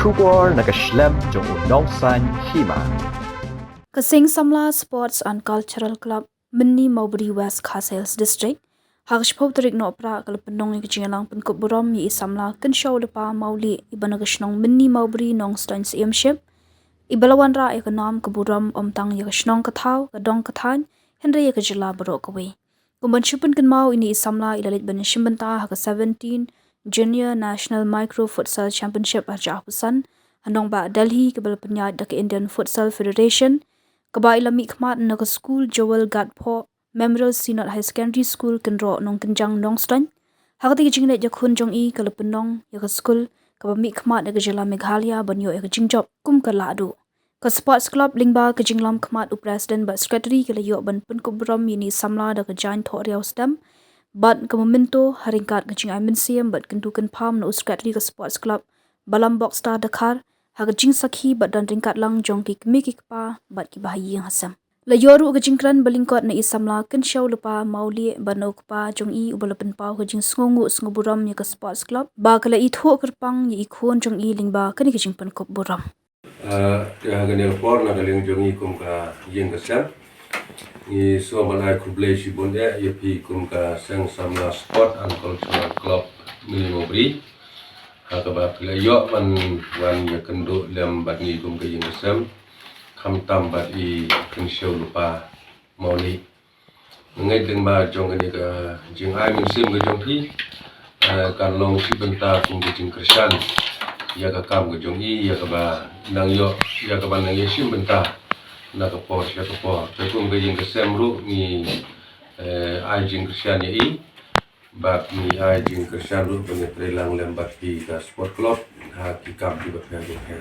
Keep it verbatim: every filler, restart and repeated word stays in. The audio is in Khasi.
Khubor na ka shlem jong u nongsan hima. Ka Seng Samla Sports and Cultural Club, Mynni Mawbri, West Khasi Hills District, ha ka shiphew tarik Nohprah ka la pynlong ïa ka jingïalang pynkup burom ïa i samla Kynshew Lypa Mawlieh, iba na ka shnong Mynni Mawbri, Nongstoiñ Syiemship, iba la wanrah ïa ka nam ka burom ym tang ïa ka shnong ka thaw, ka dong ka thaiñ, hynrei ïa ka jylla baroh kawei. Kum ban shu pynkynmaw, ine i samla i la leit ban shim bynta ha ka seventeen Junior National Micro Futsal Championship arhajar arphew san ha nongbah Delhi, kaba la pynïaid da ka Indian Futsal Federation, kaba i la mihkhmat na ka skul Jowel Gatphoh Memorial Synod Higher Secondary School, Kynroh Nongkynjang, Nongstoiñ. Ha katei ka jingleit ïakhun jong i, ka la pynlong ïa ka skul kaba mihkhmat ïa ka jylla Meghalaya ban ïoh ïa ka jingjop kum ka lahduh. Ka Sports Club, lyngba ka jinglam khmat u President bad Secretary, ka la ïoh ban pynkup burom ïa ine i samla da ka jaiñ thohriaw stem bad ka memento, ha ryngkat ka jingai mynsiem bad kyntu kynpham na u Secretary ka Sports Club, Balam Bokstar Dkhar, ha ka jingsakhi bad don ryngkat lang jong ki kmie ki kpa bad kiba ha ïing ha sem. La ïoh ruh ka jingkren ba lyngkot na i samla Kynshew Lypa Mawlieh bad na u kpa jong i, uba la pynpaw ka jingsngewnguh sngewburom ïa ka Sports Club, ba ka la ithuh kyrpang ïa i khun jong i lyngba kane ka jingpynkup burom. Ah, te ha kane ka por, na ka liang jong ngi kum ka ïing ka sem, ngi sngewbha ban ai khublei shibun eh ïa phi kum ka Seng Samla Sport and Cultural Club Mynni Mawbri, ha kaba phi la ïoh ban wan ïakynduh lem bad ngi kum ka ïing ka sem, khamtam bad i Kynshew Lypa Mawlieh. Nga ngeit lyngba jong kane ka jingai mynsiem ka jong phi, eh, kan long shi bynta kum ka jingkyrshan ïa ka kam ka jong i, ïa kaba nang ïoh, ïa kaba nang ïashim bynta na ka por sha ka por. Te kum ka ïing ka sem ruh ngi, eh, ai jingkyrshan ïa i, bad ngi ai jingkyrshan ruh ban ïatreilang lem bad phi ka Sport Club ha ki kam kiba pher bapher.